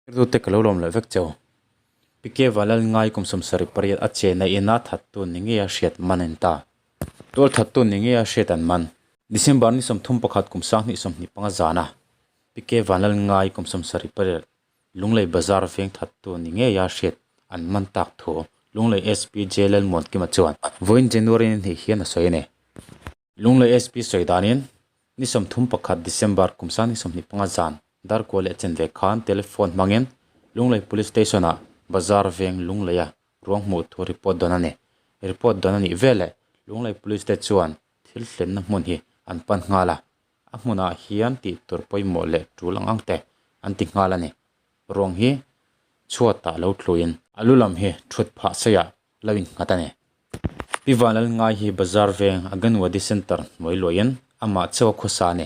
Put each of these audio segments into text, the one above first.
Rilrute ka lo lawm leh vek cheu. Pike Valal ngai kum 78 a chena ina thattu ni ngei a hriat man an ta. Tual thattu ni ngei a hriat an man. December ni 31 kum 2025 zana Pike Vanlal ngai kum 78 Lunglei Bazar veng thattu ni ngei a hriat an man tak thu Lunglei SP J Lalmuankima chuan vawiin January ni hnih hian a sawi a ni. Lunglei SP sawi danin ni 31 December kum 2025 zan darkua leh chen ve khan telephone hmangin Lunglei Police Station-ah Bazar veng Lungleia ruang hmuh thu report dawn a ni. Report dawn a nih veleh Lunglei Police te chuan thil thlenna hmun hi an pan nghal a, a hmunah hian tih tur pawimawh leh tul ang ang te an ti nghal a ni. Ruang hi chhuatah lo tluin a lu lam hi thut phah seiah lo innghat a ni. Pi Vanlal ngai hi Bazar veng Aganwadi Centre hnuai luahin amah chauh a khawsa a ni.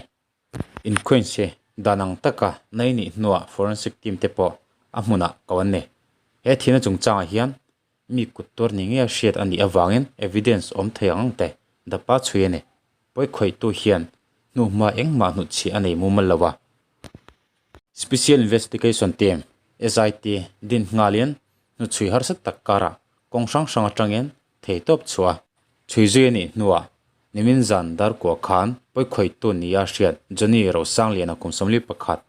Inquest hi dan ang taka nei nih hnuah forensic team te pawh a hmunah ko an ni. He thihna chungchangah hian mi kut tuar ni ngei a hriat a nih avangin evidence awm thei ang ang te dapa chhui a ni. Pawikhawihtu hian hnuhma engmah hnutchhiah a nei mumal lo a. Special Investigation Team, SIT, din nghalin hnuchhui harsa tak karah kawng hrang hrang atangin thei tawp chhuah a chhui zui a nih hnuah nimin zan darkua khan pawikhawihtu nia hriat Johnny Rosangliana kum 41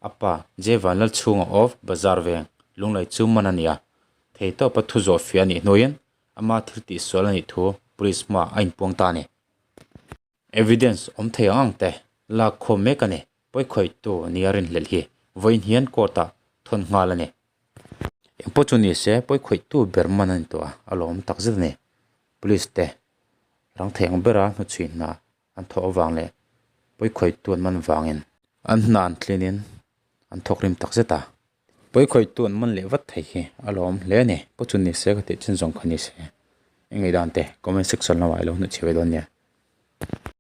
a pa J Vanlalchhunga of Bazar Veng Lunglei chu man a ni a, thei tawpa thu zawh fiah a nih hnuin ama thil tihsual a nih thu police hmaah a inpuang ta a ni. Evidence awm thei ang ang te lak khawm mek a ni. Pawikhawihtu nia rinhlelh hi vawiin hian court ah thawn nghal a ni. Engpawh chu ni se pawikhawihtu ber man a ni tawh a, a lawm tak zet a ni. Police te rang thei ang bera hnuchhui hna an thawh avang leh pawikhawihtu an man vangin an hna an tlin in an thawk rim tak zet a. Pawikhawihtu an man leh vat thei hi a lawm hle a ni. Pawh chu ni se ka tih chin zawng kha ni se. Engei dan te comment section lamah i lo hnuchhe ve dawn nia.